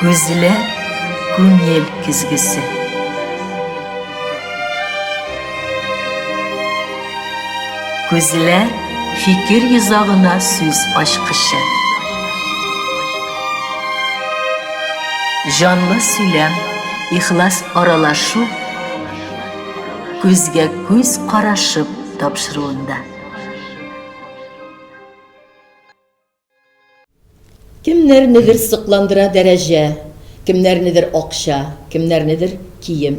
Күзләр күңел көзгесе. Күзләр фикер йозагына сүз ачкычы. Җанлы сөйләм, ихлас аралашу күзгә күз карашып тапшыруында. Кемнәрнедер сокландыра дәрәҗә, кемнәрнедер акча, кемнәрнедер кием.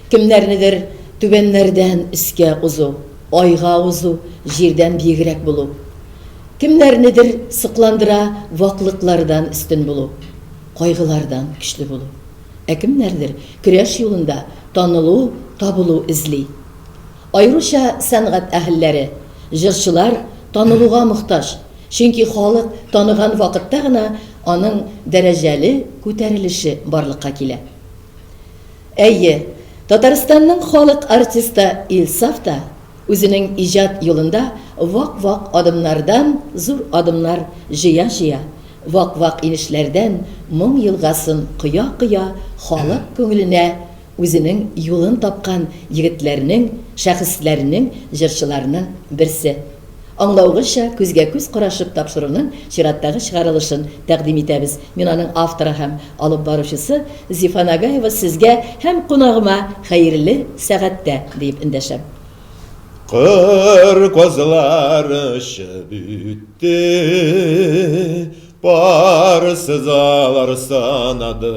Кемнәрнедер түбәннәрдән өскә узу, айга узу, җирдән биегрәк булу. Кемнәрнедер сокландыра ваклыклардан өстен булу, кайгылардан көчле булу. Ә кемнәрдер көрәш юлында танылу, табылу эзли. Аеруча сәнгать әһелләре, җырчылар танылуга мохтаҗ, чөнки халык таныган вакытта гына аның дәрәҗәле күтәрелеше барлыкка килә. Әйе, Татарстанның халык артисты Илсаф та үзенең иҗат юлында вак-вак адымнардан зур адымнар җыя-җыя, вак-вак инешләрдән моң елгасын коя-коя халык күңеленә Үзенең юлын тапкан егетләрнең, шәхесләрнең, җырчыларның берсе. Аңлавыгызча, күзгә-күз карашып тапшыруның чираттагы чыгарылышын тәкъдим итәбез. Мин аның авторы һәм алып баручысы Зифа Нагаева сезгә һәм кунагыма хәерле сәгатьтә диеп эндәшәм. Кыр казлары очып үтте, Парсыз алар санадым.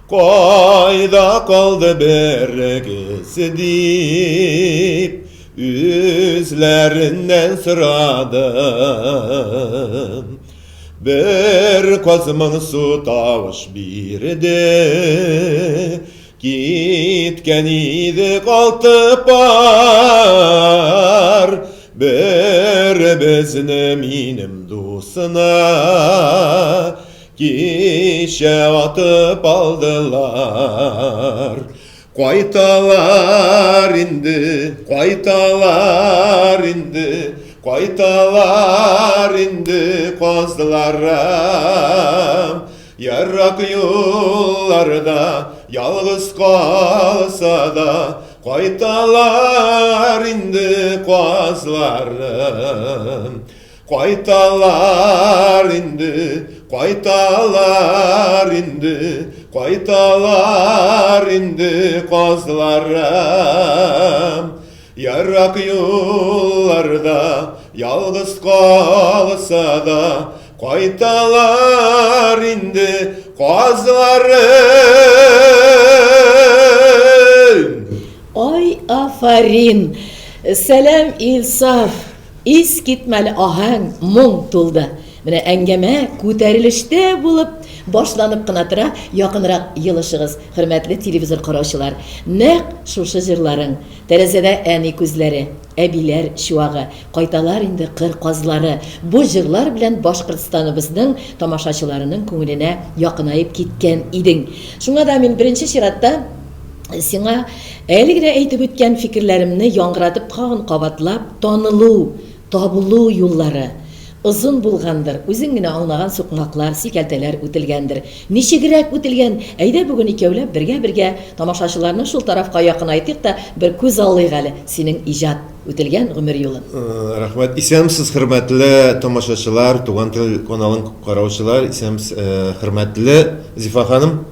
Кайда калды бергесе дип, Үзләреннән сорадым. Бер каз моңсу тавыш бирде, Киткән идек алты пар, Беребезне минем дусына Кичә атып алдылар. Кайталар инде, кайталар инде, Кайталар инде казларым. Ерак юлларда ялгыз калса да, Кайталар инде казларым. Кайталар инде, кайталар инде, Кайталар инде казларым. Ерак юлларда ялгыз калса да, Кайталар инде казларым. Ай, афарин! Сәлам, Илсаф! Искитмәле аһәң, моң тулды. Менә әңгәмә күтәрелештә булып башланып кына тора, якынрак елышыгыз, хөрмәтле телевизор караучылар. Нәкъ шушы җырларың, Тәрәзәдә әни күзләре, әбиләр чуагы, кайталар инде кыр казлары, бу җырлар белән Башкортстаныбызның тамашачыларының күңеленә якынаеп киткән идең. Шуңа да мин беренче чиратта сиңа әле генә әйтеп үткән фикерләремне яңгыратып тагын кабатлап, танылу, табылу юллары озын булгандыр, үзең генә аңлаган сукмаклар, сикәлтәләр үтелгәндер. Ничегрәк үтелгән? Әйдә бүген икәүләп бергә-бергә тамашачыларны шул тарафка якынайтыйк та бер күз алыйк әле синең иҗат үтелгән гомер юлын. Рәхмәт. Исәнмесез, хөрмәтле тамашачылар, Туган тел каналын караучылар, исәнмесез, хөрмәтле Зифа ханым.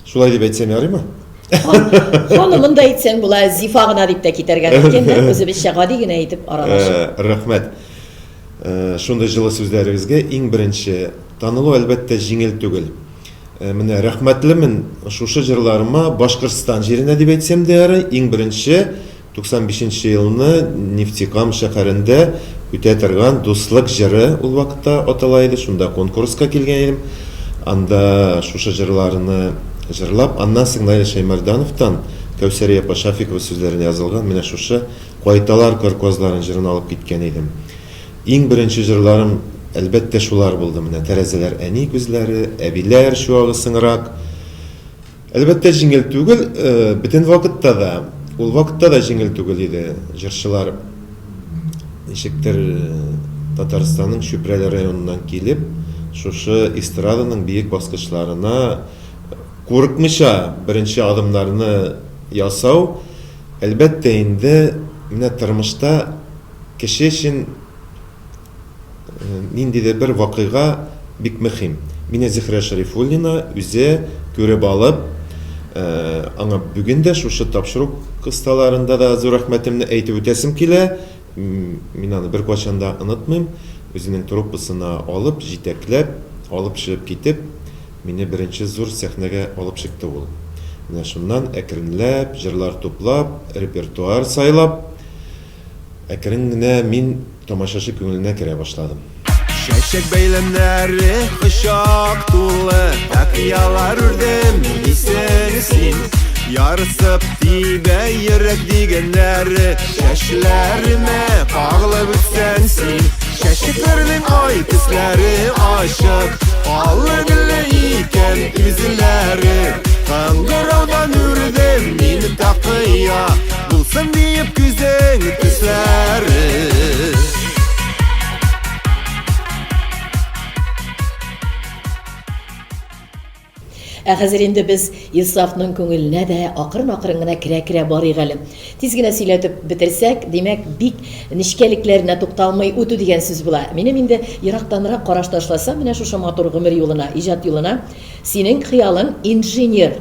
Шулай дип әйтсәм ярыймы? Ханымын да әйтсәң була, Зифа гына дип тә китәргә мөмкин, нәкъ үзебезчә гади генә итеп аралашып. Рәхмәт. Шундый җылы сүзләрегезгә. Иң беренче, танылу, әлбәттә, җиңел түгел. Менә рәхмәтлемен шушы җырларыма Башкортстан җиренә дип әйтсәм дә ярый. Иң беренче 95 нче елны Нефтекам шәһәрендә үтә торган Дуслык җыры ул вакытта атала иде. Шунда конкурска килгән идем. Анда шушы җырларны җырлап, аннан соң Наил Шәймәрдановтан Кәүсәрия апа Шафикова сүзләренә язылган менә шушы Кайталар кыр казларын җырын алып киткән идем. Иң беренче җырларым, әлбәттә, шулар булды. Менә Тәрәзәләр әни күзләре, Әбиләр чуагы сыңрак. Әлбәттә, җиңел түгел, бөтен вакытта да, ул вакытта да җиңел түгел иде. Җырчылар ничектер Татарстанның Чүпрәле районыннан килеп, шушы эстраданың биек баскычларына курыкмыйча беренче адымнарны ясау, әлбәттә инде, менә тормышта кеше өчен ниндидер бер вакыйга бик мөһим. Мине Зөһрә Шәрифуллина үзе күреп алып, аңа бүген дә шушы тапшыру кысаларында да зур рәхмәтемне әйтеп үтәсем килә. Мин аны беркайчан да онытмыйм. Үзенең труппасына алып, җитәкләп, алып чыгып китеп, мине беренче зур сәхнәгә алып чыкты ул. Менә шуннан әкренләп, җырлар туплап, репертуар сайлап, Әкрен генә мин тамашачы күңеленә керә башладым. Чәчәк бәйләмнәре кочак тулы, Такыялар үрдем, дисең син. Ярсып тибә йөрәк дигәннәре, Чәчләремә кагылып үтсәң син. Чәчәкләрнең ай төсләре ачык, Аллы-гөлле икән үзләре. Кыңгыраудан үрдем мин такыя, Булсын диеп күзең төсләре. Ә хәзер инде без Илсафның күңеленә дә акрын-акрын гына керә-керә барыйк әле. Тиз генә сөйләтеп бетерсәк, димәк, бик нечкәлекләренә тукталмый үтү дигән сүз була. Минем инде ерактанрак караш ташласам, менә шушы матур гомер юлына, иҗат юлына, синең хыялың инженер,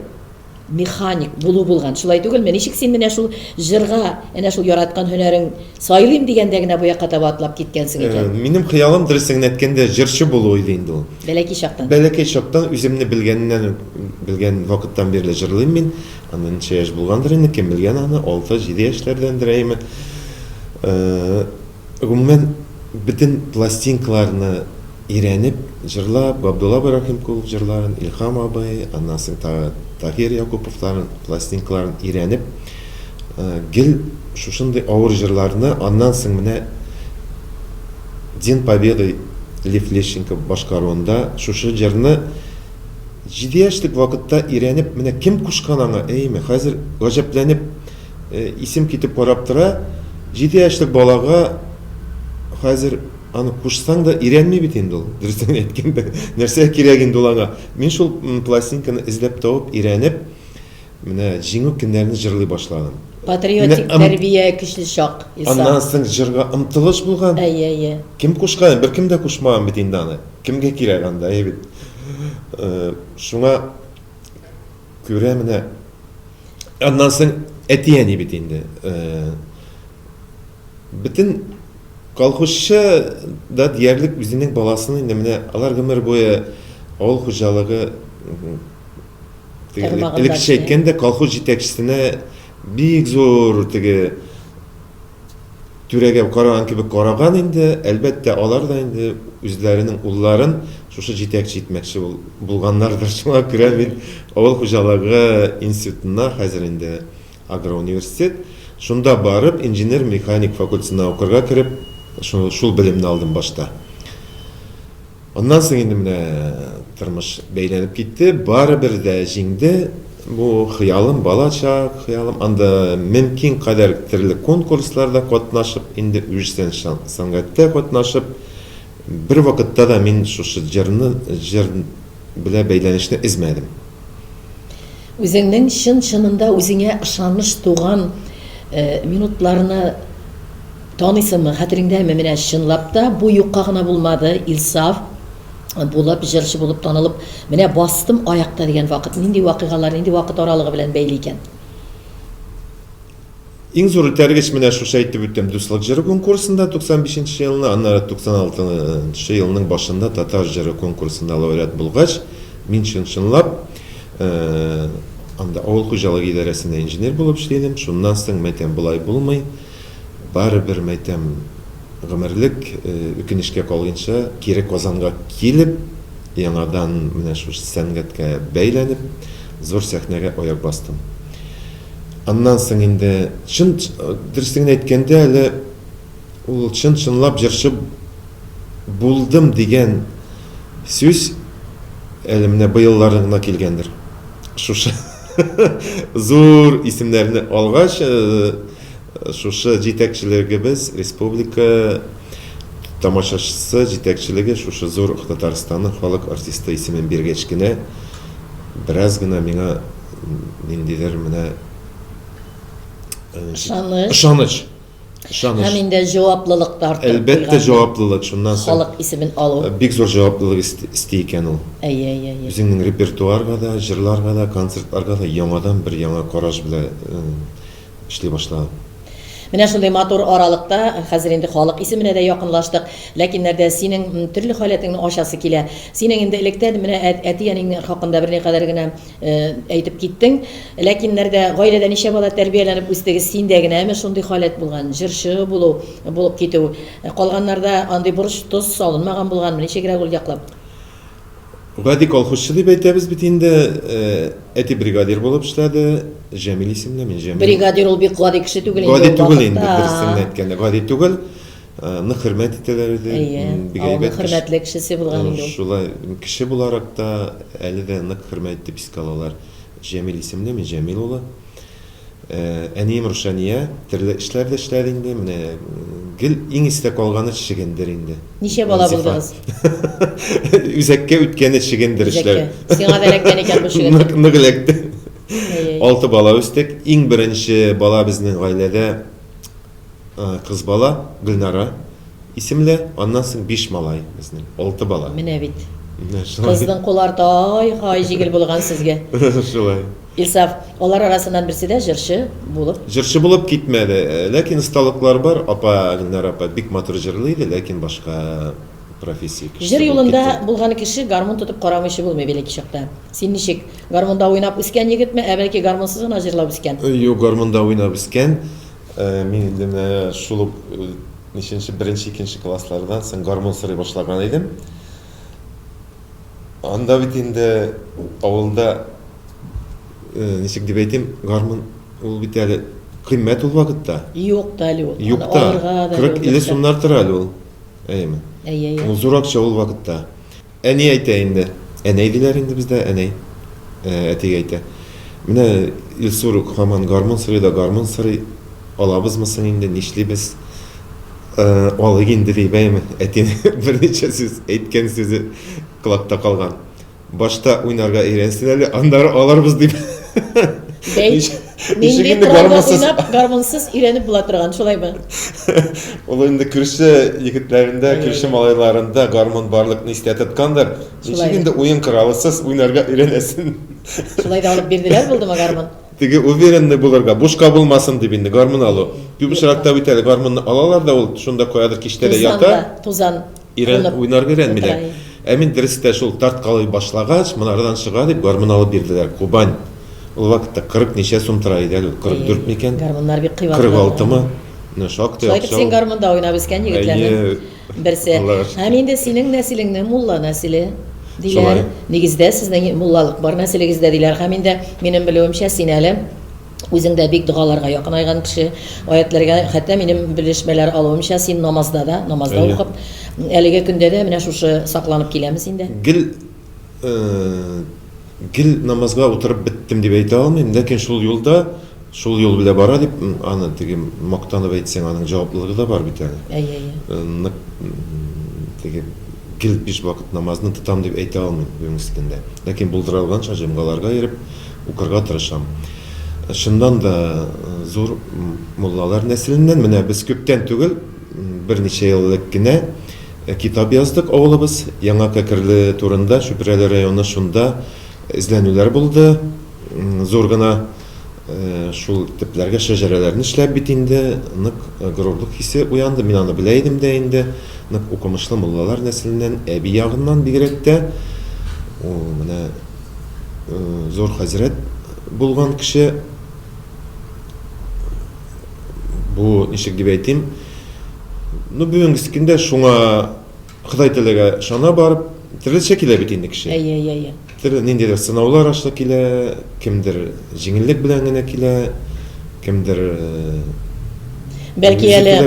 механик булу булган. Шулай түгелме? Ничек син менә шул җырга, әнә шул яраткан һөнәрең сайлыйм дигәндә генә бу якка таба атлап киткәнсең икән? Минем хыялым, дөресен генә әйткәндә, җырчы булу иде инде ул. Бәләкәй чактан. Бәләкәй чактан, үземне белгәннән үк, белгән вакыттан бирле җырлыйм мин. Анда ничә яшь булгандыр инде, кем белгән аны, алты, җиде яшьләрдәндер, әйеме. Гомумән, бөтен пластинкаларны өйрәнеп, җырлап, Габдулла абый Рәхимкулов җырларын, Илһам абый, аннан соң тагы Таһир Якуповларын пластинкаларын өйрәнеп, гел шушындый авыр җырларны, аннан соң менә День Победы Лев Лещенко башкаруында шушы җырны җиде яшьлек вакытта өйрәнеп, менә кем кушкан аңа, әйеме, хәзер гаҗәпләнеп, исем китеп карап тора, җиде яшьлек балага хәзер аны кушсаң да өйрәнми бит инде ул, дөресен әйткәндә. Нәрсә кирәк инде ул аңа? Мин шул пластинканы эзләп табып, өйрәнеп, менә Җиңү көннәрен җырлый башладым. Патриотик тәрбия көчле чак, Илсаф. Аннан соң җырга омтылыш булган. Әйе, әйе. Кем кушкан? Беркем дә кушмаган бит инде аны. Кемгә кирәк анда, әйе бит. Шуңа күрә менә аннан соң әти-әни бит инде. Бөтен колхозчы да диярлек үзенең баласын инде менә алар гомер буе авыл хуҗалыгы элеккечә әйткәндә колхоз җитәкчесенә бик зур теге түрәгә караган кебек караган инде. Әлбәттә, алар да инде үзләренең улларын шушы җитәкче итмәкче булганнардыр. Шуңа күрә мин авыл хуҗалыгы институтына, хәзер инде агроуниверситет, шунда барып, инженер-механик факультетына укырга кереп, шул белемне алдым башта. Аннан соң инде менә тормыш бәйләнеп китте, барыбер дә җиңде бу хыялым, балачак хыялым. Анда мөмкин кадәр төрле конкурсларда катнашып, инде үзешчән сәнгатьтә катнашып, бер вакытта да мин шушы җырны, җыр белән бәйләнешне өзмәдем. Үзеңнең чын-чынында үзеңә ышаныч туган минутларны таныйсыңмы, хәтереңдәме? Менә чынлап та бу юкка гына булмады, Илсаф булып, җырчы булып танылып, менә бастым аякта дигән вакыт нинди вакыйгалар, нинди вакыт аралыгы белән бәйле икән? Иң зур этәргеч менә шушы әйтеп үттем Дуслык җыры конкурсында 95 нче елны, аннары 96 нчы елның башында Татар җыры конкурсында лауреат булгач, мин чын-чынлап анда авыл хуҗалыгы идарәсендә инженер булып эшли идем. Шуннан соң, мәйтәм, болай булмый, барыбер, мәйтәм, гомерлек үкенечкә калгыйнча, кире Казанга килеп, яңадан менә шушы сәнгатькә бәйләнеп, зур сәхнәгә аяк бастым. Аннан соң инде чын дөресен генә әйткәндә әле ул чын-чынлап җырчы булдым дигән сүз әле менә быелларны гына килгәндер. Шушы зур исемнәрне алгач, шушы җитәкчелегебез республика тамашачысы, җитәкчелеге шушы зур Татарстанның халык артисты исемен биргәч кенә, бераз гына миңа ниндидер менә Ышаныч. Ышаныч. Ышаныч. Һәм инде җаваплылык та арттырып Әлбәттә, куйган. җаваплылык. Шуннан соң Халык исемен алу. Бик зур җаваплылык өсти икән ул. Әйе, әйе, әйе. Үзеңнең репертуарга да, җырларга да, концертларга да яңадан бер яңа караш белән эшли башладым. Менә шундый матур аралыкта, хәзер инде халык исеменә дә якынлаштык, ләкиннәрдә синең төрле халәтеңне ачасы килә. Синең инде электән менә әти-әниңнең хакында берникадәр генә әйтеп киттең. Ләкиннәрдә гаиләдә ничә бала тәрбияләнеп үстегез, синдә генәме шундый халәт булган, җырчы булу, булып китү? Калганнарда андый борыч, тоз салынмаган булганмы, ничегрәк ул яклап? Гади колхозчы дип әйтәбез бит инде. Әти бригадир булып эшләде. Җәмил исемле, мин Җәмил. Бригадир ул бик гади кеше түгел инде. Гади түгел инде, дөресен әйткәндә, гади түгел. Нык хөрмәт итәләр иде. Әйе, Бик әйбәт авылның хөрмәтле кешесе булган инде ул. Шулай, кеше буларак та әле дә нык хөрмәт итеп искә алалар. Җәмил исемле, мин Җәмил улы. Әнием Рушания төрле эшләр дә эшләде инде. Менә гел иң истә калганы чегендер инде. Ничә бала булдыгыз? Үзәккә үткәне чегендер эшләр. Сиңа да эләккән икән бу чегендер. Нык эләкте. Алты бала үстек. Иң беренче бала безнең гаиләдә кыз бала Гөлнара исемле. Аннан соң биш малай безнең. Алты бала. Менә бит. Кызның кул арты ай-һай җиңел булган сезгә. Шулай. Илсаф, алар арасыннан берсе дә җырчы булып. Җырчы булып китмәде. Ләкин осталыклар бар. Апа, Гөлнара апа бик матур җырлый иде, ләкин башка профессия кешесе Җыр булып юлында китте. булган кеше гармун тотып карамыйча булмый бәләкәй чакта. Син ничек, гармунда уйнап үскән егетме, ә бәлки гармунсыз гына җырлап үскән? Юк, гармунда уйнап үскән. Мин инде менә шул ук ничәнче, беренче, икенче класслардан соң гармун сорый башлаган идем. Анда бит инде авылда, ничек дип әйтим, гармун ул бит әле кыйммәт ул вакытта. Юк та әле ул. Юк та. 40-50 сумнар тора әле ул. Әйеме? Әйе, әйе. Ул зур акча ул вакытта. Әни әйтә инде. Әнәй диләр инде бездә, әнәй. Әтигә әйтә. Менә Илсур һаман гармун сорый да гармун сорый. Алабызмы соң инде, нишлибез? Алыйк инде дип, әйеме? Әтинең берничә сүз әйткән сүзе колакта калган. Башта уйнарга өйрәнсен әле, аннары алырбыз дип. Бәй, нинди коралда уйнап, гармунсыз өйрәнеп була торган, шулаймы? Ул инде күрше егетләрендә, күрше малайларында гармун барлыкны истә тоткандыр. Ничек инде уен коралысыз уйнарга өйрәнәсен? Шулай да алып бирделәр булдымы гармун? Теге уверенный булырга, бушка булмасын дип инде гармун алу. Күп очракта бит әле гармунны алалар да ул шунда каядыр киштәдә ята. Тузан. Өйрән, уйнарга өйрәнмиләр. Ә мин дөрестә шул тарткалый башлагач, монардан чыга дип гармун алып бирделәр. Кубань. Ул вакытта 40 ничә сум тора иде әле ул, 44 микән? Гармуннар бик кыйбат. 46 мы? Менә шактый акча. Шулай итеп син гармунда уйнап үскән егетләрнең берсе. Һәм инде синең нәселеңне мулла нәселе диләр. Нигездә сезнең муллалык бар нәселегездә диләр. Һәм инде минем белүемчә, син әле Үзең дә бик догаларга якынайган кеше, аятьләргә, хәтта минем белешмәләр алуымча, син намазда да, намазда Әйе. укып, әлеге көндә дә менә шушы сакланып киләме синдә? Гел гел намазга утырып беттем дип әйтә алмыйм, ләкин шул юлда, шул юл белән бара дип, аны теге мактанып әйтсәң, аның җаваплылыгы да бар бит әле. Әйе, әйе. Нык теге гел биш вакыт намазны тотам дип әйтә алмыйм бүгенге көндә. Ләкин булдыра алганча җомгаларга йөреп, Укырга тырышам. Чыннан да зур муллалар нәселеннән. Менә без күптән түгел, берничә ел элек кенә китап яздык авылыбыз Яңа Кәкерле турында, Чүпрәле районы, шунда эзләнүләр булды. Зур гына шул төпләргә шәҗәрәләрне эшләп бит инде нык горурлык хисе уянды. Мин аны белә идем дә инде. Нык укымышлы муллалар нәселеннән, әби ягыннан бигрәк тә. Ул менә зур хәзрәт булган кеше. Бу ничек дип әйтим? Ну, бүгенге көндә шуңа Ходай Тәгаләгә ышана барып, төрлечә килә бит инде кеше. Әйе, әйе, әйе. Төрле ниндидер сынаулар аша килә, кемдер җиңеллек белән генә килә, кемдер Бәлки әле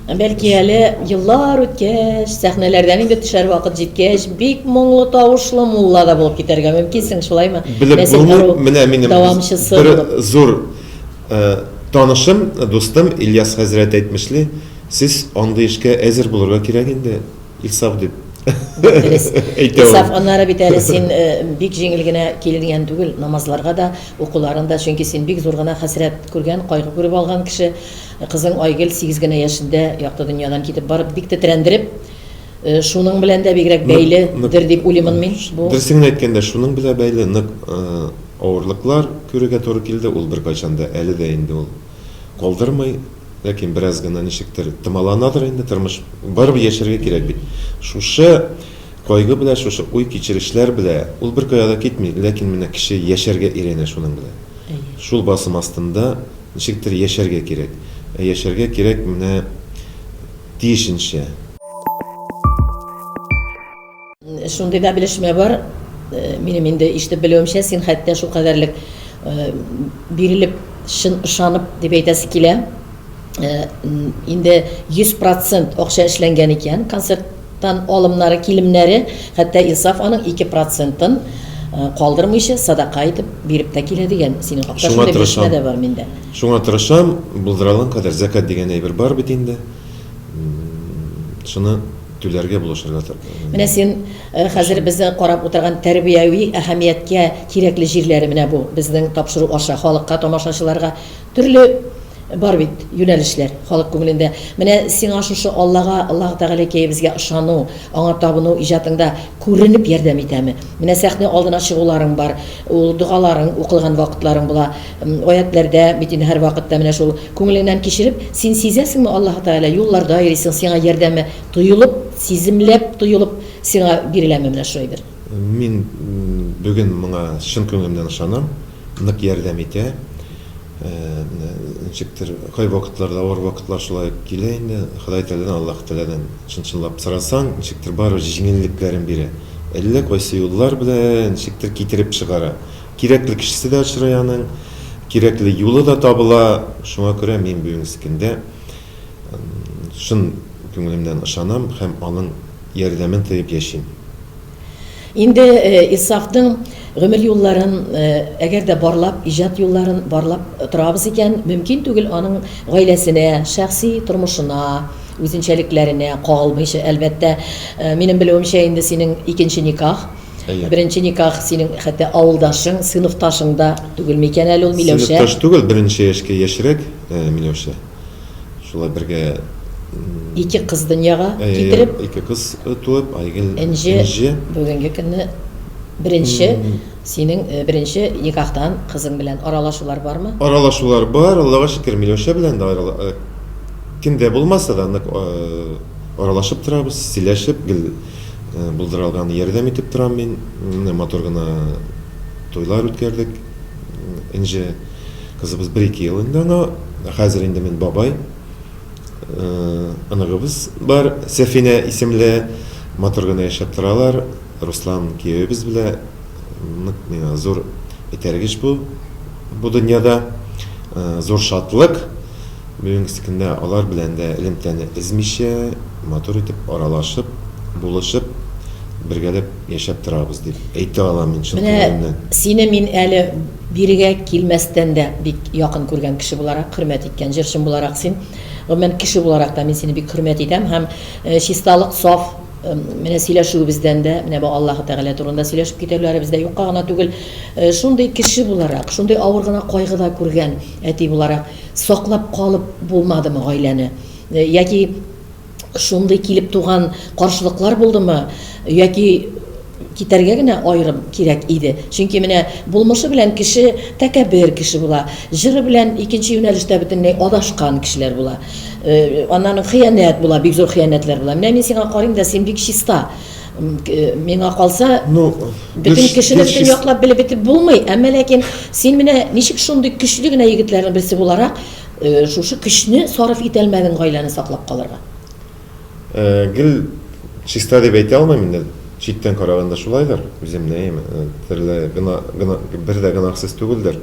Бәлки әле еллар үткәч, сәхнәләрдән инде төшәр вакыт җиткәч, бик моңлы тавышлы мулла да булып китәргә мөмкинсең, шулаймы? Белеп булмый, менә минем дәвамчысы бер зур танышым, дустым Ильяс хәзрәт әйтмешли, Сез андый эшкә әзер булырга кирәк инде, Илсаф, дип Дөрес. әйтә ул. Илсаф, аннары бит әле син бик җиңел генә киленгән түгел намазларга да, укуларын да, чөнки син бик зур гына хәсрәт күргән, кайгы күреп алган кеше. Кызың Айгөл сигез генә яшендә якты дөньядан китеп барып, бик тетрәндереп, шуның белән дә бигрәк бәйледер дип уйлыймын мин. Бу. Дөресен генә әйткәндә, шуның белән бәйле нык авырлыклар күрергә туры килде. Ул беркайчан да, әле дә инде ул калдырмый. Ләкин бераз гына ничектер томаланадыр инде тормыш. Барыбер яшәргә кирәк бит. Шушы кайгы белән, шушы уй-кичерешләр белән ул беркая да китми, ләкин менә кеше яшәргә өйрәнә шуның белән. Шул басым астында ничектер яшәргә кирәк. Ә яшәргә кирәк менә тиешенчә. Шундый да белешмә бар, минем инде ишетеп белүемчә, син хәтта шулкадәрлек бирелеп, чын ышанып дип әйтәсе килә, инде 100 процент акча эшләнгән икән, концерттан алымнары, килемнәре, хәтта Илсаф аның 2 процентын калдырмыйча садака итеп биреп тә килә дигән синең хакта Шуңа шундый белешмә тырышам. дә бар миндә. Шуңа тырышам, булдыра алган кадәр. Зәкят дигән әйбер бар бит инде. Шуны түләргә булышырга тыр. Менә син хәзер безне карап утырган тәрбияви әһәмияткә кирәкле җирләре менә бу безнең тапшыру аша халыкка, тамашачыларга төрле бар бит юнәлешләр халык күңелендә. Менә сиңа шушы Аллага, Аллаһ Тәгаләкәебезгә ышану, аңа табыну иҗатыңда күренеп ярдәм итәме? Менә сәхнә алдына чыгуларың бар, ул догаларың укылган вакытларың була. Аятьләрдә бит инде һәрвакытта менә шул күңелеңнән кичереп, син сизәсеңме, Аллаһы Тәгалә, юлларда йөрисең, сиңа ярдәме тоелып, сиземләп тоелып сиңа биреләме менә шул әйбер? Мин бүген моңа чын күңелемнән ышанам, нык ярдәм итә. Менә ничектер, кайвакытларда авыр вакытлар шулай килә инде, Ходай Тәгаләдән, Аллаһы Тәгаләдән чын-чынлап сорасаң, ничектер барыбер җиңеллекләрен бирә. Әллә кайсы юллар белән ничектер китереп чыгара. Кирәкле кешесе дә очрый аның, кирәкле юлы да табыла. Шуңа күрә мин бүгенге көндә чын күңелемнән ышанам һәм аның ярдәмен тоеп яшим. Инде Илсафның гомер юлларын әгәр дә барлап, иҗат юлларын барлап торабыз икән, мөмкин түгел аның гаиләсенә, шәхси тормышына, үзенчәлекләренә кагылмыйча, әлбәттә. Минем белүемчә, инде синең икенче никах. Әйе. Беренче никах синең хәтта авылдашың, сыйныфташың да түгел микән әле ул Миләүшә? Сыйныфташ түгел, берничә яшькә яшьрәк Миләүшә. Шулай бергә Ике кыз дөньяга китереп. Ике кыз туып, Айгөл, Энҗе. Энҗе. Бүгенге көнне беренче синең беренче никахтан кызың белән аралашулар бармы? Аралашулар бар, Аллага шөкер, Миләүшә белән дә кемдә булмаса да нык аралашып торабыз, сөйләшеп, гел Булдыра алган ярдәм итеп торам мин. Менә матур гына туйлар үткәрдек. Энҗе кызыбыз бер-ике ел инде аңа. Хәзер инде мин бабай. Оныгыбыз бар, Сәфинә исемле. Матур гына яшәп торалар. Руслан киявебез белән нык миңа зур этәргеч бу бу дөньяда. Зур шатлык. Бүгенгесе көндә алар белән дә элемтәне өзмичә, матур итеп аралашып, булышып, бергәләп яшәп торабыз дип әйтә алам мин чын Менә күңелемнән. сине мин әле бирегә килмәстән дә бик якын күргән кеше буларак, хөрмәт иткән җырчым буларак син, гомумән, кеше буларак та мин сине бик хөрмәт итәм һәм чисталык, саф, менә сөйләшүебездән дә, менә бу Аллаһы Тәгалә турында сөйләшеп китәүләребез дә юкка гына түгел, шундый кеше буларак, шундый авыр гына кайгы да күргән әти буларак, Саклап калып булмадымы гаиләне? Яки шундый килеп туган каршылыклар булдымы? Яки китәргә генә аерым кирәк иде? Чөнки менә булмышы белән кеше тәкәббер кеше була, җыры белән икенче юнәлештә бөтенләй адашкан кешеләр була. Аннан хыянәт була, бик зур хыянәтләр була. Менә мин сиңа карыйм да, син бик чиста. Миңа калса, ну, бөтен кешене бөтен яклап белеп бетеп булмый, әмма ләкин син менә ничек шундый көчле генә егетләрнең берсе буларак, э, шушы көчне сарыф итәлмәдең гаиләне саклап калырга? Э, гел чиста дип әйтә алмыйм инде. Читтән караганда шулайдыр. Үземне э, төрле гына, гына бер дә гөнаһсыз түгелдер.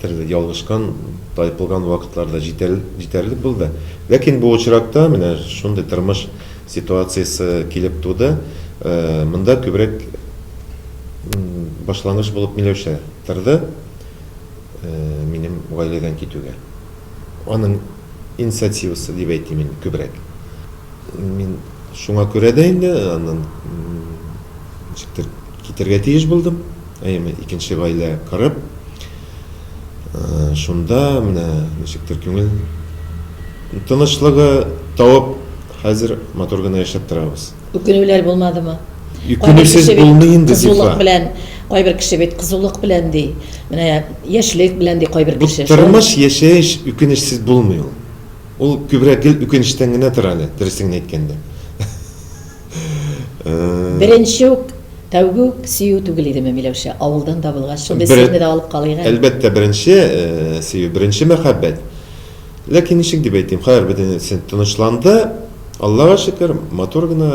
Төрле ялгышкан, тайпылган вакытлар да җитәрлек булды. Ләкин бу очракта менә шундый тормыш ситуациясе килеп туды. Монда күбрәк башлангыч булып Миләүшә торды минем гаиләдән китүгә. Аның. инициативасы дип әйтим инде күбрәк. Мин шуңа күрә дә инде аннан ничектер китәргә тиеш булдым. Әйеме, икенче гаилә корып, шунда менә ничектер күңел тынычлыгы табып, хәзер матур гына яшәп торабыз. Үкенүләр булмадымы? Үкенүсез булмый инде, Зифа. Кызулык белән, кайбер кеше бит кызулык белән ди. Менә яшьлек белән ди кайбер кеше. Бу тормыш, яшәеш үкенечсез булмый ул. Ул күбрәк гел үкенечтән генә тора әле, дөресен генә әйткәндә. Беренче үк, тәүге үк сөю түгел идеме, Миләүшә? Авылдан табылгач, шундый серне дә алып калыйк әле. Әлбәттә, беренче сөю, беренче мәхәббәт. Ләкин ничек дип әйтим, хәер, бөтенесе тынычланды. Аллага шөкер, матур гына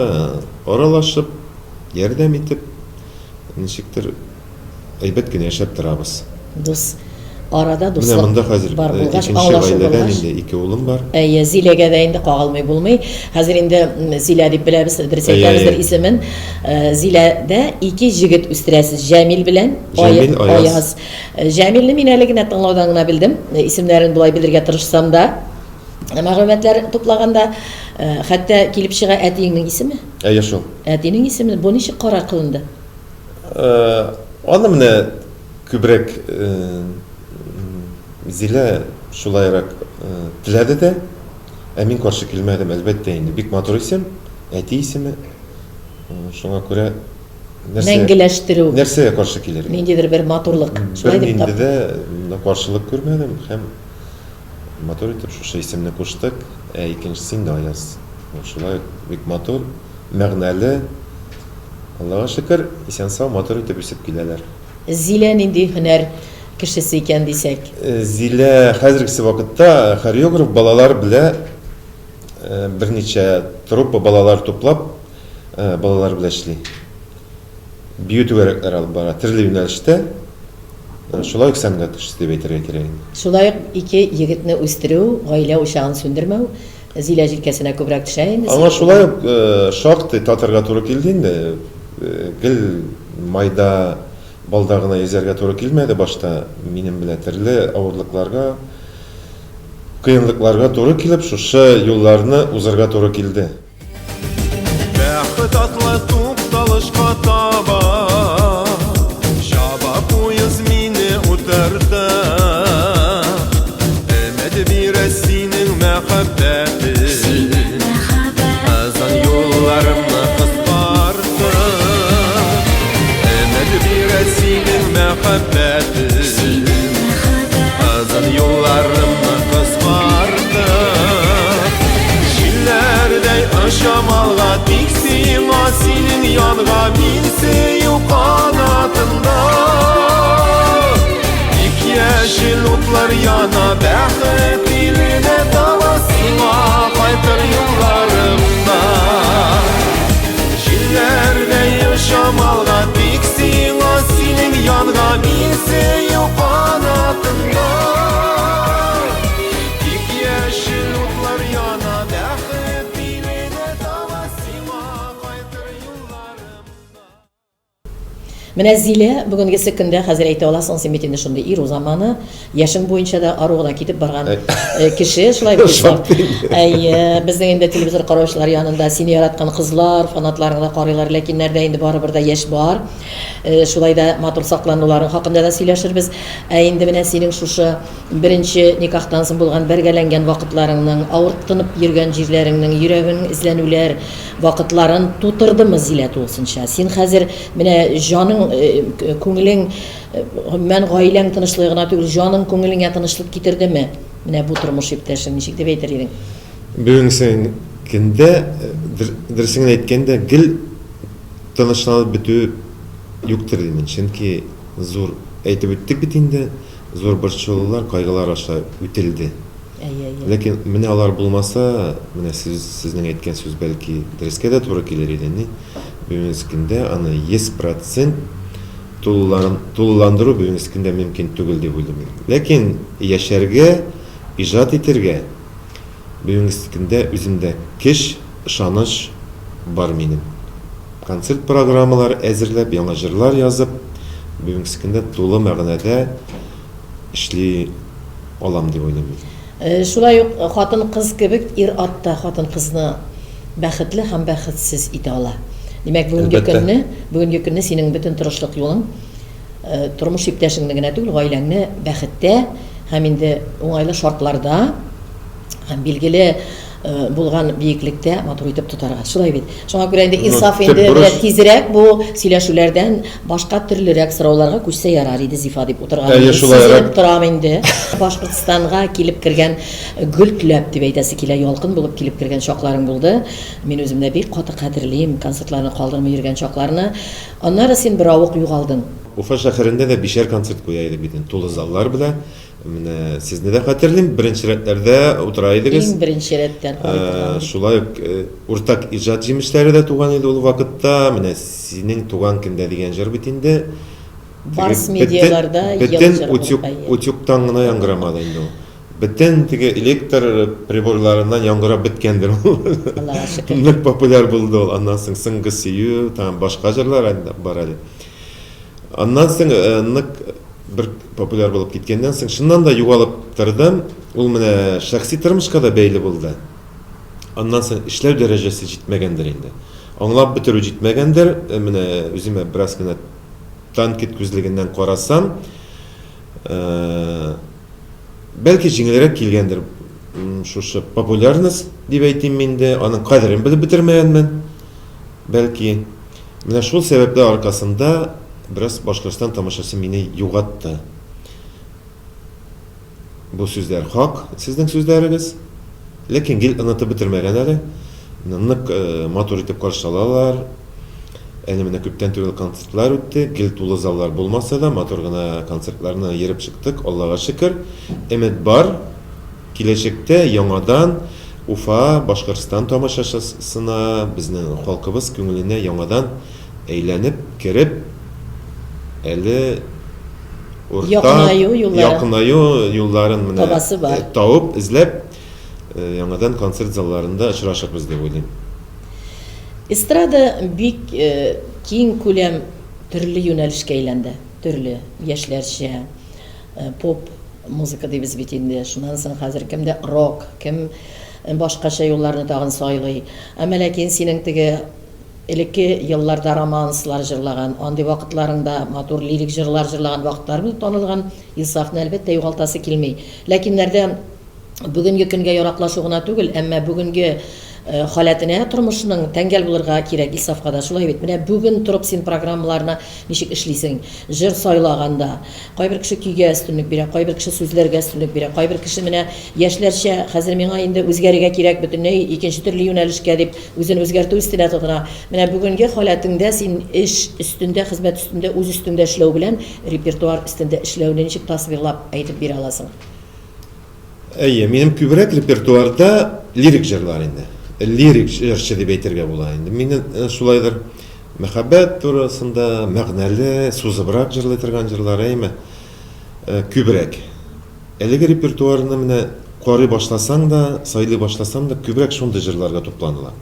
аралашып, ярдәм итеп, ничектер әйбәт кенә яшәп торабыз. Дус арада Менә дуслык монда хәзер бар булгач, икенче аңлашу гаиләдән булгач. инде ике улым бар. Әйе, Зиләгә дә инде кагылмый булмый. Хәзер инде Зилә дип беләбез, дөрес Әйе, әйтәбездер әйе. исемен. Зиләдә ике җегет үстерәсез, Җәмил белән Җәмил, Аяз. Аяз. Җәмилне мин әле генә тыңлаудан гына белдем. Исемнәрен болай белергә тырышсам да, мәгълүматлар туплаганда, хәтта килеп чыга әтиеңнең исеме. Әйе шул. Әтинең исеме. Бу ничек карар кылынды? Аны менә күбрәк Зилә шулайрак теләде дә, ә мин каршы килмәдем, әлбәттә инде. Бик матур исем, әти исеме. Шуңа күрә Нәрсә, Мәңгеләштерү. Нәрсәгә каршы килергә? Ниндидер бер матурлык. Шулай дип Бернинди дә каршылык күрмәдем һәм матур итеп шушы исемне куштык. Ә икенчесе инде Аяз. Ул шулай ук бик матур, мәгънәле. Аллага шөкер, исән-сау, матур итеп үсеп киләләр. Зилә нинди һөнәр кешесе икән дисәк? Зилә хәзергесе вакытта хореограф, балалар белә берничә труппа балалар туплап, балалар белән эшли. Бию түгәрәкләре алып бара, төрле юнәлештә. Шулай ук сәнгать кешесе дип әйтергә кирәк инде. Шулай ук ике егетне үстерү, гаилә учагын сүндермәү Зилә җилкәсенә күбрәк төшә инде. Аңа шулай ук шактый татырга туры килде инде. Гел майда, балда гына йөзәргә туры килмәде башта. Минем белән төрле авырлыкларга, кыенлыкларга туры килеп, шушы юлларны узарга туры килде. Бәхет атлы тукталышка таба Чаба поезд мине утыртып Өмет бирә синең мәхәббәтең Озын юлларымны кыскартып Өмет бирә синең мәхәббәтең Озын юлларымны кыскартып Җилләрдәй очам алга Тик сиңа, синең янга Мин сөю канатында Тик яшел утлар яна Бәхет иленә таба Сиңа кайтыр юлларымда Җилләрдәй очам алга Тик сиңа, синең янга Мин сөю канатында Тик яшел утлар яна Бәхет иленә таба Сиңа кайтыр юлларымда. Менә Зилә, бүгенгесе көндә хәзер әйтә аласың, син бит инде шундый ир узаманы, яшең буенча да ару гына китеп барган кеше, шулай бит Ислам. Әйе, безнең инде телевизор караучылар янында сине яраткан кызлар, фанатларың да карыйлар, ләкин нәрдә инде барыбер дә яшь бар. Шулай да матур саклануларың хакында да сөйләшербез. Ә инде менә синең шушы Беренче никахтан соң булган бәргәләнгән вакытларыңның, авырттынып йөргән җирләреңнең, йөрәгең эзләнүләр вакытларын тутырдымы Зилә тулысынча? Син хәзер менә җаның, күңелең, гомумән, гаиләң тынычлыгы гына түгел, җаның күңелеңә тынычлык китердеме? Менә бу тормыш иптәшең, ничек дип әйтер идең? Бүгенге көндә, дөресен генә әйткәндә, гел тынычланып бетү юктыр димен. Чөнки зур, әйтеп үттек бит инде, Зур борчылулар, кайгылар аша үтелде. Әйе, әйе. Ләкин менә алар булмаса, менә сез, сезнең әйткән сүз бәлки дөрескә дә туры килер иде, ни? Бүгенге көндә аны 100 процент тулылан, тулыландыру бүгенге көндә мөмкин түгел дип уйлыйм мин. Ләкин яшәргә, иҗат итәргә бүгенге көндә үземдә көч, ышаныч бар минем. Концерт программалары әзерләп, яңа җырлар язып, бүгенге көндә тулы мәгънәдә эшли алам дип уйлыйм мин. Шулай ук хатын-кыз кебек ир-ат та хатын-кызны бәхетле һәм бәхетсез итә ала. Димәк, бүгенге көнне, бүгенге көнне синең бөтен тырышлык юлың тормыш иптәшеңне генә түгел, гаиләңне бәхеттә һәм инде уңайлы шартларда һәм билгеле булган биеклектә матур итеп тотарга. Шулай бит. Шуңа күрә инде Инсаф инде менә тизрәк бу сөйләшүләрдән башка төрлерәк сорауларга күчсә ярар иде, Зифа дип утырган. Әйе, шулайрак. Торам инде. Башкортстанга килеп кергән гөлтләп дип әйтәсе килә, ялкын булып килеп кергән чакларың булды. Мин үзем дә бик каты кадерлим, концертларны калдырмый йөргән чакларны. Аннары син беравык югалдың. Уфа шәһәрендә дә бишәр концерт куя идек бит инде, тулы заллар белән. Менә сезне дә хәтерлим, беренче рәтләрдә утыра идегез. Иң беренче рәттән карый торган идек. Шулай ук уртак иҗат җимешләре дә туган иде ул вакытта. Менә Синең туган көндә дигән җыр бит инде. Барс медиаларда ел җыры булып әйе. Бөтен утюгтан гына яңгырамады инде ул. Бөтен теге электр приборларыннан яңгырап беткәндер ул. Аллага шөкер. Нык популяр булды ул. Аннан соң Соңгы сөю, тагын башка җырлар бар әле. Аннан соң нык бер популяр булып киткәннән соң, чыннан да югалып тордым. Ул менә шәхси тормышка да бәйле булды. Аннан соң эшләү дәрәҗәсе җитмәгәндер инде. Аңлап бетерү җитмәгәндер. Менә үземә бераз гына тәнкыйть күзлегеннән карасам, бәлки җиңелрәк килгәндер шушы популярность дип әйтим инде, аның кадерен белеп бетермәгәнмен, бәлки. Менә шул сәбәпләр аркасында бераз Башкортстан тамашачысы мине югатты. Бу сүзләр хак, сезнең сүзләрегез. Ләкин гел онытып бетермәгән әле. Нык матур итеп каршы алалар. Әле менә күптән түгел концертлар үтте. Гел тулы заллар булмаса да, матур гына концертларны ерып чыктык, Аллага шөкер. Өмет бар. Киләчәктә яңадан Уфа, Башкортстан тамашачысына, безнең халкыбыз күңеленә яңадан әйләнеп кереп, әле урта Якынаю юлларын якынаю юлларын менә табасы бар. табып, эзләп, яңадан концерт залларында очрашырбыз дип уйлыйм. Эстрада бик киң күләм төрле юнәлешкә әйләнде. Төрле, яшьләрчә, Поп музыка дибез бит инде. Шуннан соң хәзер кемдә рок, кем башкача юлларны тагын сайлый. Әмма ләкин синең теге элекке елларда романслар җырлаган, андый вакытларыңда матур лирик җырлар җырлаган вакытларың танылган Илсафны, әлбәттә, югалтасы килми. Ләкиннәрдә бүгенге көнгә яраклашу гына түгел, әмма бүгенге халәтенә тормышның тәңгәл булырга кирәк Илсафка да. Шулай бит? Менә бүген торып син программаларны ничек эшлисең? Җыр сайлаганда, кайбер кеше көйгә өстенлек бирә, кайбер кеше сүзләргә өстенлек бирә, кайбер кеше менә яшьләрчә, хәзер миңа инде үзгәрергә кирәк, бөтенләй икенче төрле юнәлешкә дип, үзен үзгәртү өстенә тотына. Менә бүгенге халәтеңдә син эш өстендә, хезмәт өстендә, үз өстеңдә эшләү белән репертуар өстендә эшләүне ничек тасвирлап әйтеп бирә аласың? Әйе, минем күбрәк репертуарда лирик җырлар инде. Лирик җырчы дип әйтергә була инде. Мине э, шулайдыр мәхәббәт турысында мәгънәле, сузыбрак җырлый торган җырлар, әйеме? Э, күбрәк. Әлеге репертуарны менә карый башласаң да, сайлый башласаң да, күбрәк шундый җырларга тупланыла.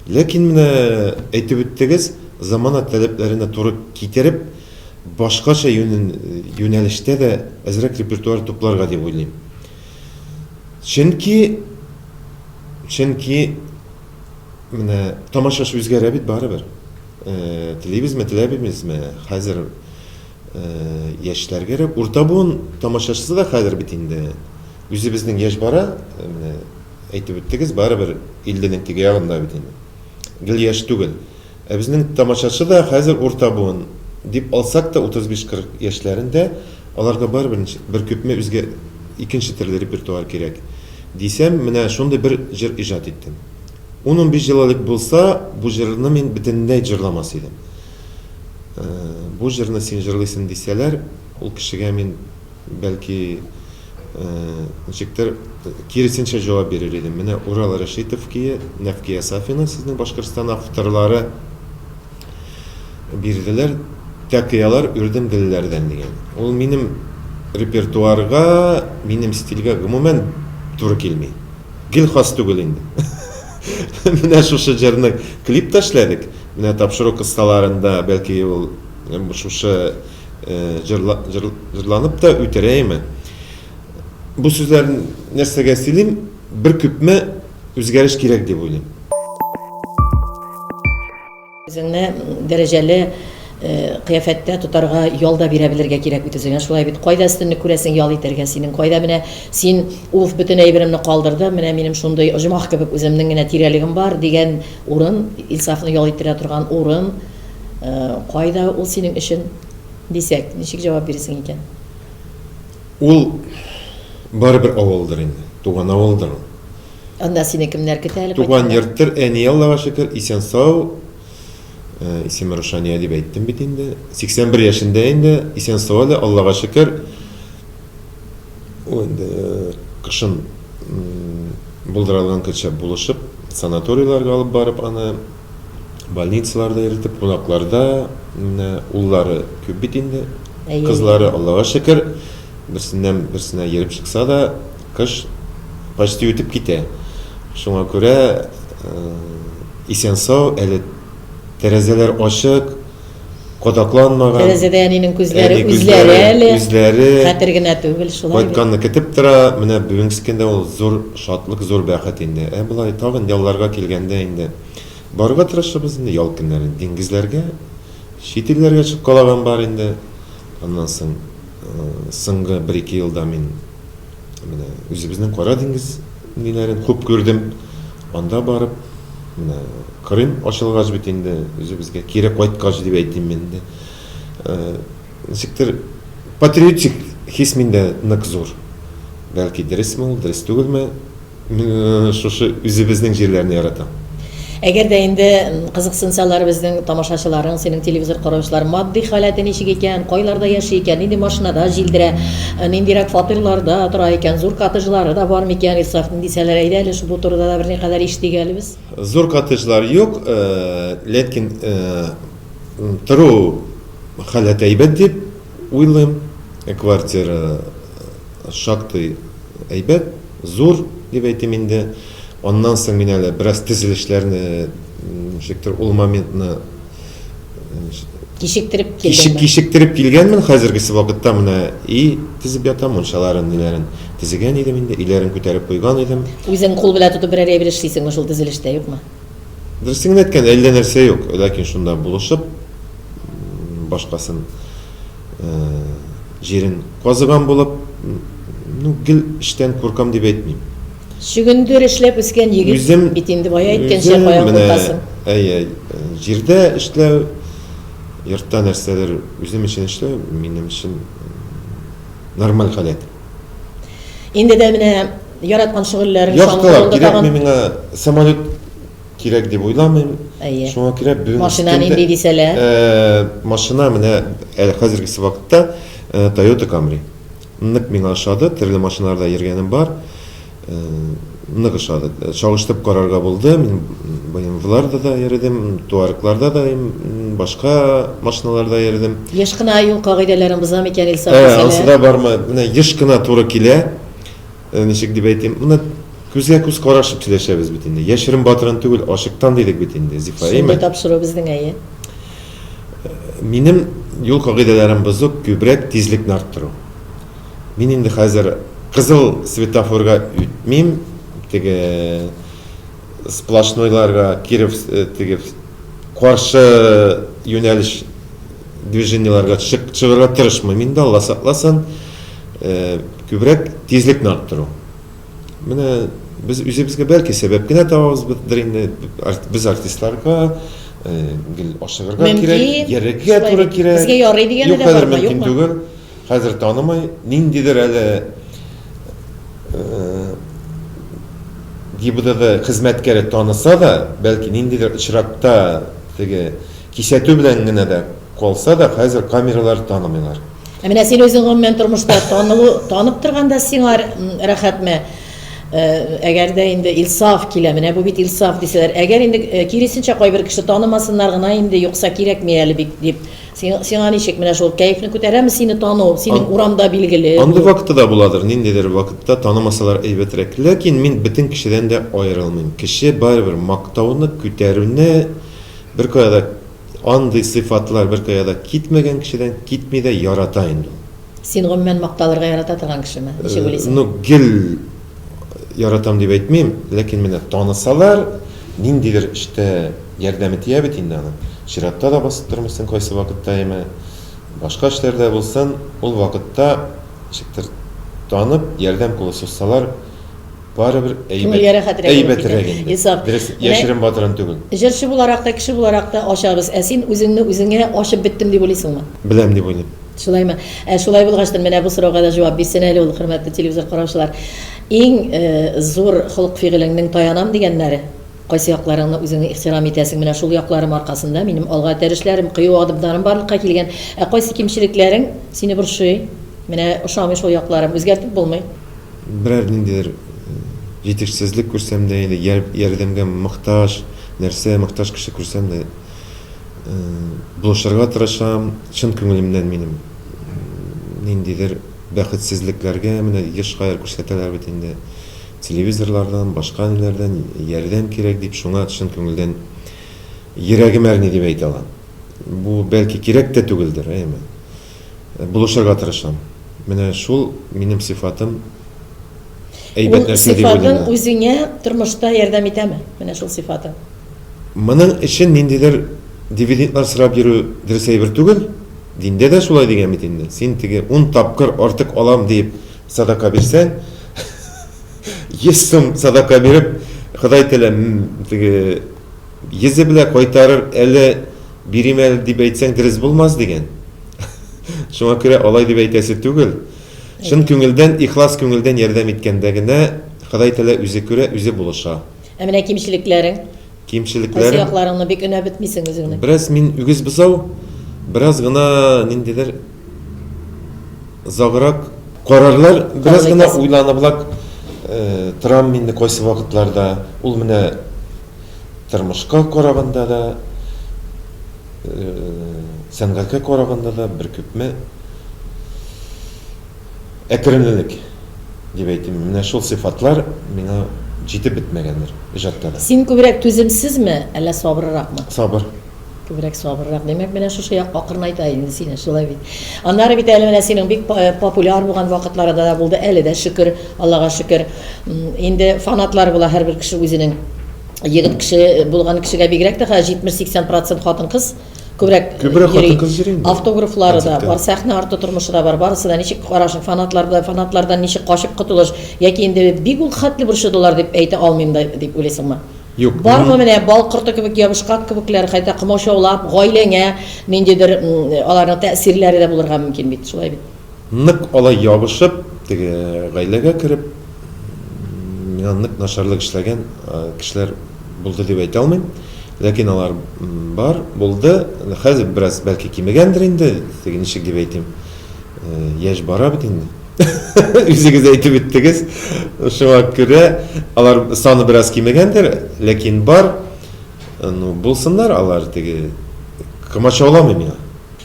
Ләкин менә әйтеп үттегез, замана таләпләренә туры китереп, башкача юнәлештә дә әзрәк репертуар тупларга дип уйлыйм. Чөнки чөнки менә тамашачы үзгәрә бит барыбер. Э, телибезме, теләмибезме, хәзер э, яшьләр кирәк. Урта буын тамашачысы да хәзер бит инде үзебезнең яшь бара, э, менә әйтеп үттегез, барыбер 50-нең теге ягында бит инде. Гел яшь түгел. Ә безнең тамашачы да хәзер урта буын дип алсак та, 35-40 яшьләрендә, аларга барыбер бер күпме үзгә икенче төрле репертуар кирәк. Дисәм, менә шундый бер җыр иҗат иттем. Ун-унбиш ел элек булса, бу җырны мин бөтенләй җырламас идем. Бу җырны син җырлыйсың дисәләр, ул кешегә мин Бәлки, ничектер, киресенчә җавап бирер идем. Менә Урал Рәшитов көе, Нәфкия Сафина, сезнең Башкортстан авторлары бирделәр. Тәкыялар үрдем гөлләрдән дигән. Ул минем репертуарга, минем стильгә гомумән туры килми. Гел хас түгел инде. Менә шушы җырны клип та эшләдек. Менә тапшыру кысаларында, бәлки, ул шушы җырланып та үтерәйме? Бу сүзләрне нәрсәгә сөйлим? Бер күпме үзгәреш кирәк дип уйлыйм. Үзеңне дәрәҗәле кыяфәттә тотарга ял да бирә белергә кирәк бит үзеңә, шулай бит? Кайда өстенлек күрәсең ял итәргә синең? Кайда менә син, уф, бөтен әйберемне калдырдым, менә минем шундый оҗмах кебек үземнең генә тирәлегем бар, дигән урын, Илсафны ял иттерә торган урын, кайда ул синең өчен, дисәк, ничек җавап бирерсең икән? Ул барыбер авылдыр инде, туган авылдыр ул. Анда сине кемнәр көтә әле Туган йорттыр, әни Аллага шөкер, исән-сау. Исеме Рушания дип әйттем бит инде. 81 яшендә инде, исән-сау әле, Аллага шөкер. Ул инде кышын булдыра алган көнчә булышып, санаторийларга алып барып аны, больницаларда йөртеп, кунакларда, менә уллары күп бит инде. Кызлары, Аллага шөкер, берсеннән берсенә йөреп чыкса да, Кыш почти үтеп китә. Шуңа күрә исән-сау, әле тәрәзәләр ачык, кадакланмаган. Тәрәзәдә әнинең күзләре үзләре әле. Үзләре. Хәтер генә түгел, шулай бит. Кайтканны көтеп тора. Менә бүгенге көндә ул зур шатлык, зур бәхет инде. Ә болай тагын ялларга килгәндә инде барырга тырышабыз инде ял көннәрен диңгезләргә, чит илләргә чыккалаган бар инде. Аннан соң соңгы бер-ике елда мин Менә үзебезнең Кара диңгез ниләрен күп күрдем. Анда барып, менә Крым ачылгач бит инде, үзебезгә кире кайткач дип әйтим инде. Ничектер патриотик хис миндә нык зур. Бәлки дөресме ул, дөрес түгелме? Мин шушы үзебезнең җирләрне яратам. Әгәр дә инде кызыксынсалар безнең тамашачыларың, синең телевизор караучылар, матди халәте ничек икән, кайларда яши икән, нинди машинада җилдерә, ниндирәк фатирларда тора икән, зур коттеджлары да бар микән Илсафның дисәләр, әйдә әле бу турыда да берникадәр ишетик әле без. Зур коттеджлар юк, ләкин тору халәте әйбәт дип уйлыйм. Квартира шактый әйбәт, зур дип әйтим инде. Аннан соң мин әле бераз төзелешләрне ничектер ул моментны кичектереп килдеңме? Кичектереп килгәнмен, хәзергесе вакытта менә и төзеп ятам, мунчаларын, ниләрен төзегән идем инде, өйләрен күтәреп куйган идем. Үзең кул белән тотып берәр әйбер эшлисеңме шул төзелештә, юкмы? Дөресен генә әйткәндә, әллә нәрсә юк, ләкин шунда булышып, башкасын Җирен казыган булып, ну, гел эштән куркам дип әйтмим. Чөгендер эшләп үскән егет Үзем, бит инде, бая әйткәнчә, үзем каян менә, куркасың? әйе, җирдә эшләү, йортта нәрсәдер үзем өчен эшләү, минем өчен нормаль халәт. Инде дә менә яраткан шөгыльләрең шаң Яхталар турында кирәкми тагын. миңа, самолет Кирәк дип уйламыйм. Әйе. Шуңа күрә бүгенге Машина көндә нинди дисәләр? Машина менә әле хәзергесе вакытта Toyota Camry. Нык миңа ошады, төрле машиналарда йөргәнем бар. Нык ошады. Чагыштырып карарга булды. Мин BMW-ларда да йөрдем, Туарегларда да, башка машиналарда йөрдем. Еш кына юл кагыйдәләрен боза микән Илсаф дисәләр? Ансы да бармы? Менә еш кына туры килә. Ничек дип әйтим, менә күзгә күз карашып сөйләшәбез бит инде. Яшерен батырын түгел, ачыктан дидек бит инде, Зифа, әйеме? Шундый тапшыру безнең, әйе. Минем юл кагыйдәләрен бозу күбрәк тизлекне арттыру. Мин инде хәзер кызыл светофорга үтмим, теге сплошнойларга, Киров, теге каршы юнәлеш движениеләргә чыгарга тырышмыйм инде, Алла сакласын. Күбрәк тизлекне арттыру. Менә без үзебезгә бәлки сәбәп кенә табабыздыр инде. Без артистларга гел ашыгырга кирәк, йөрергә туры кирәк. Безгә ярый дигәне дә бармы, юкмы? Юк, хәзер мөмкин түгел. Хәзер танымый. Ниндидер әле ГИБДД хезмәткәре таныса да, бәлки ниндидер очракта теге Кисәтү белән генә дә калса да, хәзер камералар танымыйлар. Ә менә син үзең гомумән тормышта танылу, танып торганда сиңа рәхәтме? Әгәр дә инде Илсаф килә, менә бу бит Илсаф дисәләр, әгәр инде киресенчә кайбер кеше танымасыннар гына инде, юкса кирәкми әле бик дип. Сиңа ничек менә шул кәефне күтәрәме сине тану, синең урамда билгеле Андый вакыты да буладыр, ниндидер вакытта танымасалар әйбәтрәк. Ләкин мин бөтен кешедән дә аерылмыйм. Кеше барыбер мактауны, күтәрүне Беркая да андый сыйфатлар беркая да китмәгән кешедән китми дә ярата инде ул. Син гомумән макталырга ярата торган кешеме? Ничек уйлыйсың? Ну, гел яратам дип әйтмим, ләкин менә танысалар, ниндидер эштә ярдәме тия бит инде аның. Чиратта да басып тормыйсың кайсы вакытта, яме башка эшләрдә булсын, ул вакытта ничектер танып, ярдәм кулы сузсалар, барыбер Күңелгә рәхәтрәк булып китә. әйбәтрәк инде. Илсаф, Дөрес, менә яшерен батырын түгел. җырчы буларак та, кеше буларак та ачабыз. Ә син үзеңне үзеңә ачып беттем дип уйлыйсыңмы? Беләм дип уйлыйм. Шулаймы? Ә шулай булгачтын, менә бу сорауга да җавап бирсен әле ул, хөрмәтле телевизор караучылар. Иң зур холык-фигылеңнең таянам дигәннәре? Кайсы якларыңны үзеңне ихтирам итәсең? Менә шул якларым аркасында минем алга этәрешләрем, кыю адымнарым барлыкка килгән. Ә кайсы кимчелекләрең сине борчый? Менә ошамый шул якларым, үзгәртеп булмый. Берәр ниндидер җитешсезлек күрсәм дә инде, ярдәмгә мохтаҗ нәрсә, мохтаҗ кеше күрсәм дә, Булышырга тырышам, чын күңелемнән минем ниндидер бәхетсезлекләргә менә еш хәер күрсәтәләр бит инде телевизорлардан, башка ниләрдән ярдәм кирәк дип, шуңа чын күңелдән йөрәгем әрни дип әйтә алам. Бу бәлки кирәк тә түгелдер, әйеме? Булышырга тырышам. Менә шул минем сыйфатым әйбәт нәрсә дип уйлыйм. Ул сыйфатың үзеңә тормышта ярдәм итәме? Менә шул сыйфатың. Моның өчен ниндидер дивидендлар сорап йөрү дөрес әйбер түгел. Диндә дә шулай дигән бит инде. Син теге ун тапкыр артык алам диеп садака бирсәң, 100 сум садака биреп, Ходай Тәгалә теге йөзе белән кайтарыр әле, бирим әле дип әйтсәң дөрес булмас дигән. Шуңа күрә алай дип әйтәсе түгел. Чын күңелдән, ихлас күңелдән ярдәм иткәндә генә Ходай Тәгалә үзе күрә, үзе булыша. Ә менә кимчелекләрең? Кимчелекләрем. Кайсы якларыңны бик өнәп бетмисең үзеңнең? Бераз мин үгез бозау, бераз гына ниндидер озаграк карарлар, бераз гына уйланыбрак э, торам инде кайсы вакытларда. Ул менә тормышка караганда да, э, сәнгатькә караганда да бер күпме Әкренлелек дип әйтим. Менә шул сыйфатлар миңа җитеп бетмәгәндер иҗатта да. Син күбрәк түземсезме, әллә сабырракмы? Сабыр. Күбрәк сабыррак. Димәк, менә шушы як акрынайта инде сине, шулай бит. Аннары бит әле менә синең бик популяр булган вакытлары да булды, әле дә шөкер, Аллага шөкер. Инде фанатлар була һәрбер кеше үзенең. Егет кеше булган кешегә бигрәк тә хәзер 70-80 процент хатын-кыз Күбрәк Күбрәк йөри. хатын-кыз йөри инде. Автографлары да Концертта. бар, сәхнә арты тормышы да бар, барысы да. Ничек карашың, фанатларда, фанатлардан ничек качып котылыш? Яки инде бик ул хәтле борчыдылар дип әйтә алмыйм да дип уйлыйсыңмы? Юк, Бармы мин- менә бал корты кебек ябышкак кебекләр, хәтта комачаулап, гаиләңә ниндидер м, аларның тәэсирләре дә булырга мөмкин бит, шулай бит? Нык алай ябышып, теге гаиләгә кереп, миңа нык начарлык эшләгән кешеләр булды дип әйтә алмыйм. Ләкин алар бар, булды. Хәзер бераз бәлки кимегәндер инде, теге ничек дип әйтим, яшь бара бит инде. Үзегез әйтеп үттегез. Шуңа күрә алар саны бераз кимегәндер, ләкин бар. Ну, булсыннар алар теге комачауламый миңа.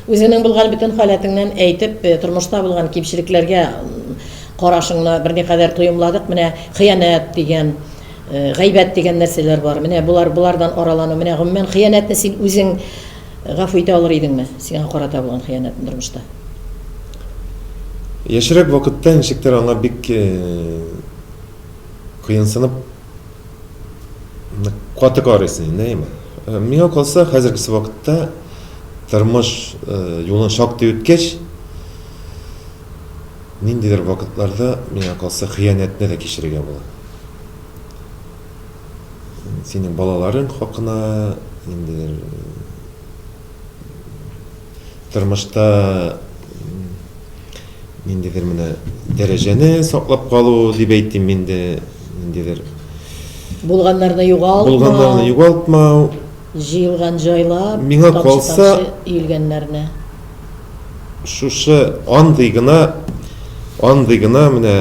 Үзеңнең булган бөтен халәтеңнән әйтеп, тормышта булган кимчелекләргә карашыңны берникадәр тоемладык. Менә хыянәт дигән, гайбәт дигән нәрсәләр бар. Менә болар, болардан аралану. Менә гомумән хыянәтне син үзең гафу итә алыр идеңме? Сиңа карата булган хыянәтне тормышта. Яшьрәк вакытта ничектер аңа бик кыенсынып Каты карыйсың инде, әйеме? Миңа калса, хәзергесе вакытта тормыш юлын шактый үткәч, ниндидер вакытларда миңа калса хыянәтне дә кичерергә була. Синең балаларың хакына, ниндидер тормышта ниндидер менә дәрәҗәне саклап калу дип әйтим инде, ниндидер булганнарны югалтмау, булганнарны югалтмау, җыелган җайлап, миңа калса, өелгәннәрне. Шушы андый гына, андый гына менә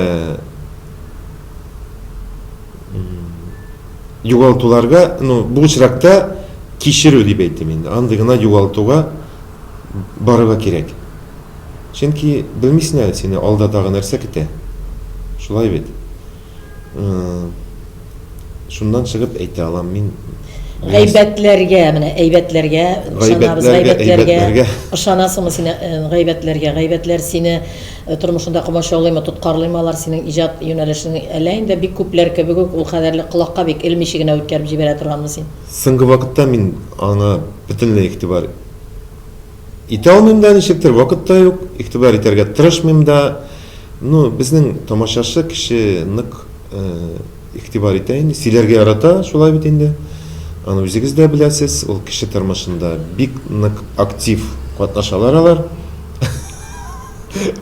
югалтуларга, ну, бу очракта кичерү дип әйтим инде, андый гына югалтуга барырга кирәк. Чөнки белмисең әле сине алда тагы нәрсә көтә. Шулай бит. Шуннан чыгып әйтә алам мин. Гайбәтләргә, менә әйбәтләргә ышанабыз, гайбәтләргә ышанасыңмы син гайбәтләргә? Гайбәтләр сине тормышында комачаулыймы, тоткарлыймы алар синең иҗат юнәлешең, әллә инде бик күпләр кебек үк ул кадәрле колакка бик элмичә генә үткәреп җибәрә торганмы син? Соңгы вакытта мин аңа бөтенләй игътибар итә алмыйм да, ничектер, вакыт та юк, игътибар итәргә тырышмыйм да. Ну, безнең тамашачы кеше нык игътибар итә инде, сөйләргә ярата, шулай бит инде. Аны үзегез дә беләсез, ул кеше тормышында бик нык актив катнашалар алар.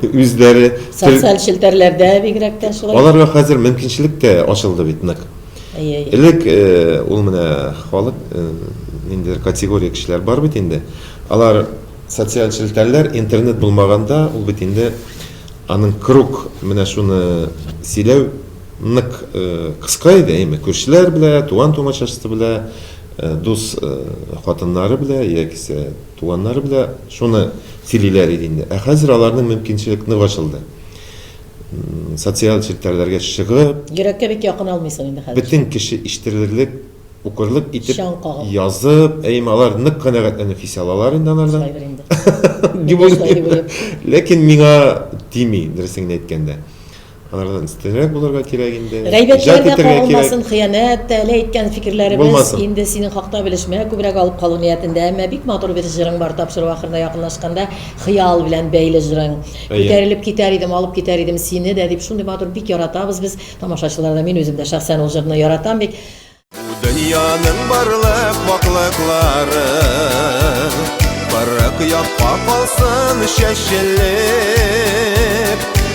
Үзләре социаль челтәрләрдә бигрәк тә шулай. Аларга хәзер мөмкинчелек тә ачылды бит нык. Элек э, ул менә халык э, ниндидер категория кешеләр бар бит инде. Алар социаль челтәрләр, интернет булмаганда, ул бит инде аның круг менә шуны сөйләү нык кыска иде, әйме, күршеләр белә, туган-тумачасы белә, дус хатыннары белә, яисә туганнары белә шуны сөйлиләр иде инде. Ә хәзер аларның мөмкинчелек нык ачылды. Социаль челтәрләргә чыгып, Йөрәккә бик якын алмыйсың инде хәзер. Бөтен кеше ишетелерлек, укырлык итеп язып, әйме, алар нык канәгатьләнү хисе алалар инде анардан. Шулайдыр инде. Дип уйлыйм. Ләкин миңа тими, дөресен генә әйткәндә. Алардан өстенрәк булырга кирәк инде. Гайбәтләр дә кагылмасын, хыянәт тә, әле әйткән фикерләребез инде синең хакта белешмә күбрәк алып калу ниятендә. Әмма бик матур бер җырың бар тапшыру ахырына якынлашканда, хыял белән бәйле җырың. Күтәрелеп китәр идем, алып китәр идем сине дә дип, шундый матур, бик яратабыз без тамашачылар да, мин үзем дә шәхсән ул җырны яратам бик. Бу дөньяның барлык ваклыклары Кырык якка калсын чәчелеп,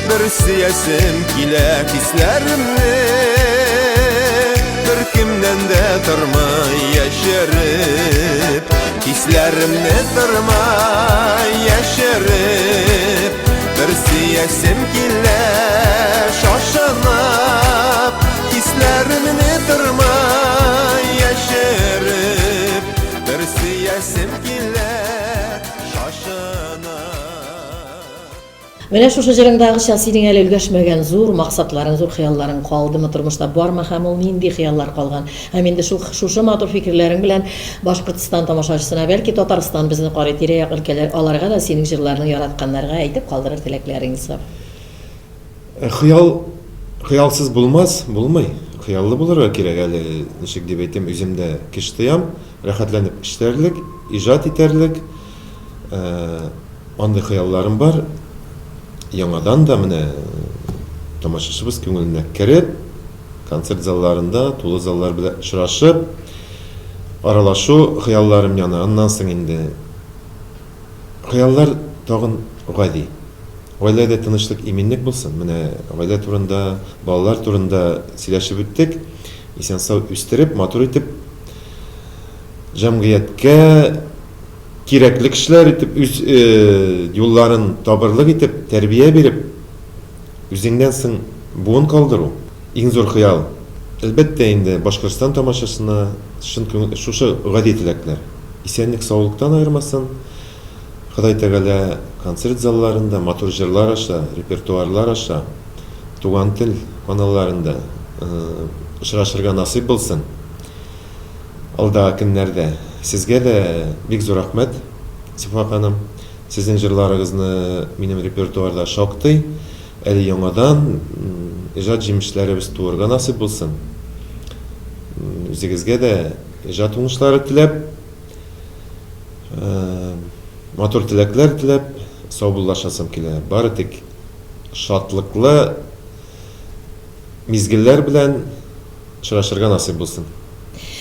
Бер сөясем килә хисләремне, Беркемнән дә тормый яшереп, Хисләремне тормый яшереп, Бер сөясем килә шашынып, Хисләремне тормый яшереп, Бер сөясем килә шашынып. Менә шушы җырыңдагыча синең әле өлгәшмәгән зур максатларың, зур хыялларың калдымы тормышта, бармы һәм ул нинди хыяллар калган? Һәм инде шул шушы матур фикерләрең белән Башкортстан тамашачысына, бәлки Татарстан безне карый, тирә-як өлкәләр, аларга да синең җырларның яратканнарга әйтеп калдырыр теләкләрең, Илсаф. Хыял хыялсыз булмас, булмый. Хыяллы булырга кирәк әле, ничек дип әйтим, үзем дә көч тоям, рәхәтләнеп эшләрлек, иҗат итәрлек. Андый хыялларым бар. Яңадан да менә тамашачыбыз күңеленә кереп, концерт залларында тулы заллар белән очрашып, аралашу хыялларым яна. Аннан соң инде хыяллар тагын гади. Гаиләдә тынычлык, иминлек булсын. Менә гаилә турында, балалар турында сөйләшеп үттек. Исән-сау үстереп, матур итеп, җәмгыятькә кирәкле кешеләр итеп, үз юлларын табырлык итеп, тәрбия биреп, үзеңнән соң буын калдыру, иң зур хыял. Әлбәттә инде, Башкортстан тамашачысына чын күңел, шушы гади теләкләр. Исәнлек-саулыктан аермасын. Ходай Тәгалә концерт залларында матур җырлар аша, репертуарлар аша, Туган тел каналларында очрашырга насыйп булсын. Алдагы көннәрдә. Сезгә дә бик зур рәхмәт, Зифа ханым. Сезнең җырларыгызны минем репертуарда шактый. Әле яңадан иҗат җимешләребез туырга насыйп булсын. Үзегезгә дә иҗат уңышлары теләп, матур теләкләр теләп саубуллашасым килә. Бары тик шатлыклы мизгелләр белән очрашырга насыйп булсын.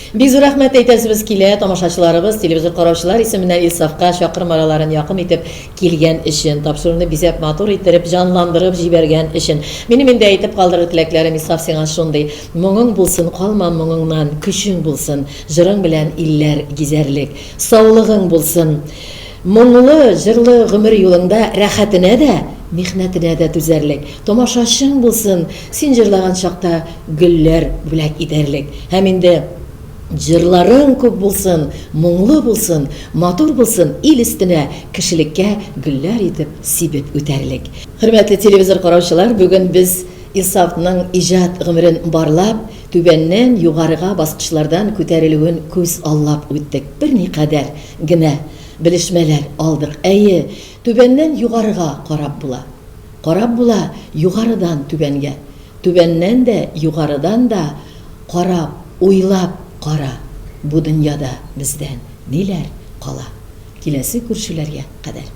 Бик зур рәхмәт әйтәсебез килә тамашачыларыбыз, телевизор караучылар исеменнән Илсафка чакрым араларын якын итеп килгән өчен, тапшыруны бизәп, матур иттереп, җанландырып җибәргән өчен. Минем инде әйтеп калдырыр теләкләрем, Илсаф, сиңа шундый, моңың булсын, калма моңыңнан, көчең булсын, җырың белән илләр гизәрлек, саулыгың булсын. Моңлы, җырлы гомер юлыңда рәхәтенә дә, михнәтенә дә түзәрлек тамашачың булсын, син җырлаган чакта гөлләр бүләк итәрлек. Һәм инде җырларың күп булсын, моңлы булсын, матур булсын, ил өстенә, кешелеккә гөлләр итеп сибеп үтәрлек. Хөрмәтле телевизор караучылар, бүген без Илсафның иҗат гомерен барлап, түбәннән югарыга баскычлардан күтәрелүен күз аллап үттек. Берникадәр генә белешмәләр алдык. Әйе, түбәннән югарыга карап була. Карап була югарыдан түбәнгә. Түбәннән дә, югарыдан да карап, уйлап кара, бу дөньяда бездән ниләр кала? Киләсе күршеләргә кадәр.